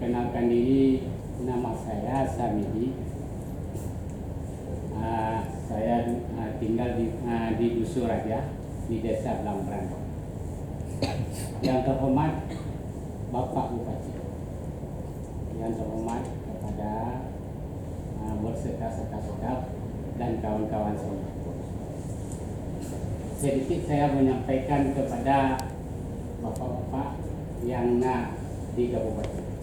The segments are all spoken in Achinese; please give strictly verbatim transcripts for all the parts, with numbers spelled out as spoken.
Kenalkan diri, nama saya Samidi. Ah, saya, ah, tinggal di, ah, di Dusun Raja, di Desa Blang Berandang. Yang terhormat Bapak Bupati, yang terhormat kepada, ah, berserta staf-staf dan kawan-kawan semua. Sedikit saya menyampaikan kepada bapak-bapak yang na di kabupaten.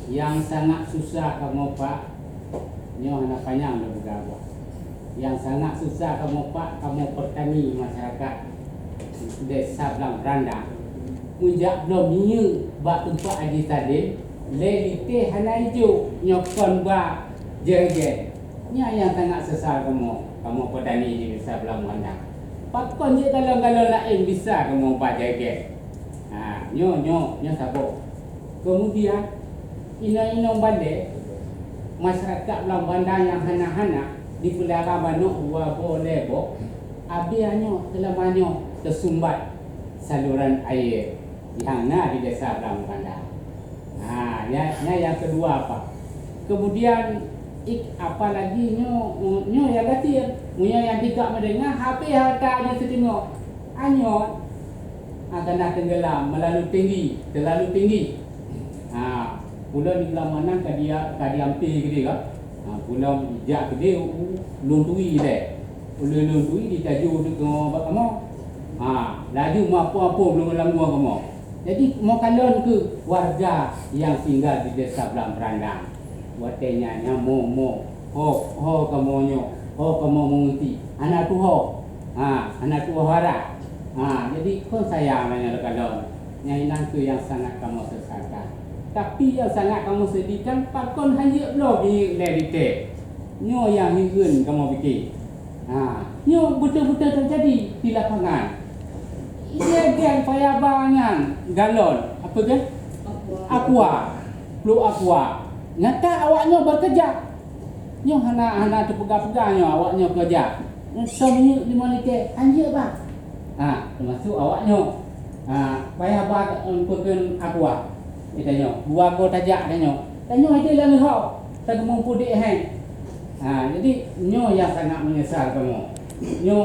Nyang sangat susah kamoe, Pak, nyoe hana panyang lôn peugah. Nyang sangat susah kamoe, Pak, kamoe petani masyarakat Desa Blang Berandang. Meujak bloe minyeuk bak teumpat Haji Salim, lé lité hana ijok, nyoe kon ba jerigen. Nyan nyang sangat seusal kamoe, kamoe petani di Desa Blang Berandang. Pakon jeuet galon-galon laén bisa kamoe ba jerigen. Ha, nyoe, nyoe, nyoe saboh. Kemudian, inong-inong bandée, masyarakat Blang Berandang nyang hana-hana, jipeulara manok dua boh, lhée boh, abéh nyoe, seulama nyoe teusumbat saluran aie nyang na di Desa Blang Berandang. Ha, nyan, nyan nyang keudua, Pak. Kemudian, ik-, apalagi nyoe, nyoe nyang gasien, meunyoe nyang tigak meudeungoe, habéh hareuta jih siteungoh. Anyoe, ha, kana teunggelam meulalu tinggi, teulalu tinggi. Ha, ulôn di Blang Berandang ka dia, ka diampé keudeh ka. Ha, ulôn jak keudeh, u-, u-, lôn turi lé. Ulôn, lôn turi ditaju teungoh bak kamoe. Ha, laju meuapong-apong lôn lam gua kamoe. Jadi, meukalon keu warga nyang tinggal di Desa Blang Berandang. Watée nyan, nyan mo, mo, ho, ho kamoe nyoe, ho kamoe meungeurti, hana tuho. Ha, hana tuho hara. Ha, jadi kon sayang nyan leukalon. Nyan inan keuh nyang sangat kamoe sesalkan. Tapi nyang sangat kamoe sedihkan, pakon hana jeuet bloe minyeuk lé lité. Nyoe nyang hireuen kamoe pike. Ha, nyoe beutôi-beutôi teujadi di lapangan. Jerigen payah ba nyan galon, apa tu? Aqua. Aqua. Pluek Aqua. Nyata awak nyoe beureukeureuja. Nyoe hana, hana teupeugah-peugah nyoe awak nyoe keureuja. Soe minyeuk limong lité, hanjeuet ba. Ha, teumasuk awak nyoe. Ha, payah ba, em, peukreun Aqua. Geutanyoe, dua boh tajak tanyoe. Tanyoe hideh lam leuho, tageumeupeue dék hai. Ha, jadi nyoe nyang sangat meunyeusal kamoe. Nyoe